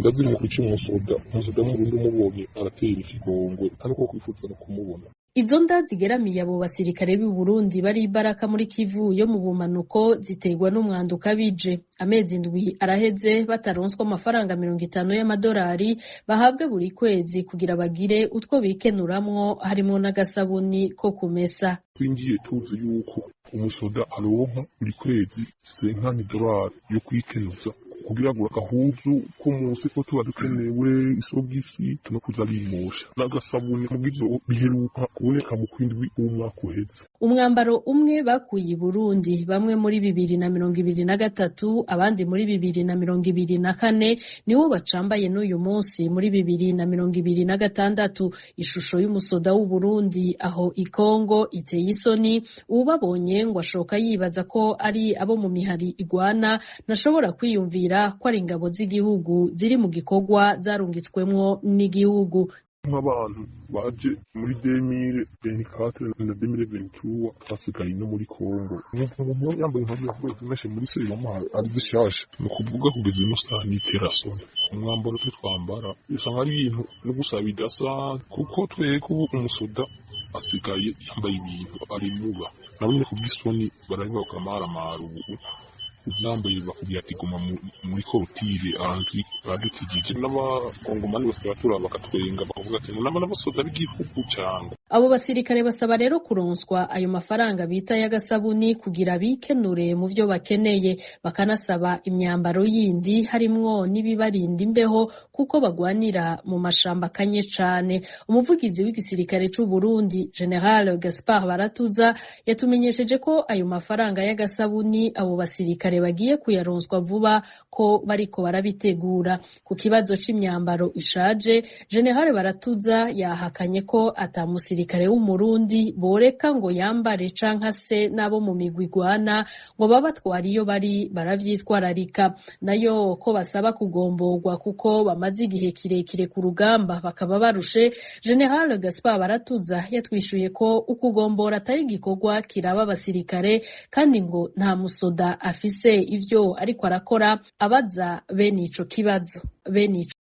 Ndazira mu kwica umusoda, umusoda w'Umurundi umubonye aratera ikigongwe, nta nuko kwifuza no kumubona. Izo nda zigeramiye abo basirikare b'i Burundi bari Baraka muri Kivu yo mu bumanuko ziterwa n'umwanda ukabije. Amezi 7 araheze bataronswa amafaranga 50 y'amadolari bahabwa buri kwezi kugira bagire utwo bikenuramwo, harimwo n'agasabuni ko kumesa. Twinjiye tuzi yuko umusoda aronka buri kwezi $50 yo kwikenuza kugira ngo agahuzu ko munsi ko tuba dukenewe isogisi no kuza rimosha n'agasabuni mugizo biheruka kuboneka mu kwindwi w'umwaka uheze. Umwambaro umwe bakuye i Burundi, bamwe muri 2023, abandi muri 2024, niwo bacambaye n'uyu munsi muri 2026. Ishusho y'umusoda w'u Burundi aho i Kongo iteye isoni, uwubabonye ngo ashoka yibaza ko ari abo mu mihari igwana, ntashobora kwiyumvira ko ari ingabo z'igihugu ziri mu gikorwa zarungitswemwo n'igihugu. Nk'abantu baje muri 2024 na 2023 twasigaye no muri Kongo, umuntu yambaye impuzu yavuye zimeshe muri se bamuhaye ari zishasha, ni ukuvuga kugeza ino saha n'iterasoni. Umwambaro twe twambara usanga ari ibintu no gusa bidasa, kuko twebwe ubu umusoda asigaye yambaye ibintu arimuba nabo nyene kubw'isoni barabiba bakamaramara. Ubu nambaye bakubwira ati guma muri korotire ahantu badutijije, n'abakongomani basigaye batura bakatwenga bakavuga ati ngo n'abasoda b'igihugu cyangwa. Abo basirikare basaba rero kuronswa ayo mafaranga bita y'agasabuni kugira bikenure mu vyo bakeneye, bakanasaba imyambaro yindi harimwo n'ibibarinda imbeho kuko bagwanira mu mashamba akanye cane. Umuvugizi w'igisirikare c'u Burundi General Gaspard Baratuza yatumenyesheje ko ayo mafaranga y'agasabuni abo basirikare bagiye kuyaronswa vuba, ko bariko barabitegura. Ku kibazo c'imyambaro ishaje, General Baratuza yahakanye ko ata musirikare w'Umurundi boreka ngo yambare canke se n'abo mu migwi igwana ngo babatwara iyo bari baravyitwararika. Nayo ko basaba kugomborwa kuko bamaze igihe kirekire ku rugamba bakaba barushe, General Gaspard Baratuza yatwishuye ko ukugombora atari igikorwa kiraba abasirikare, kandi ngo nta musoda afise ivyo ariko arakora abaza bene ico kibazo. Bene ico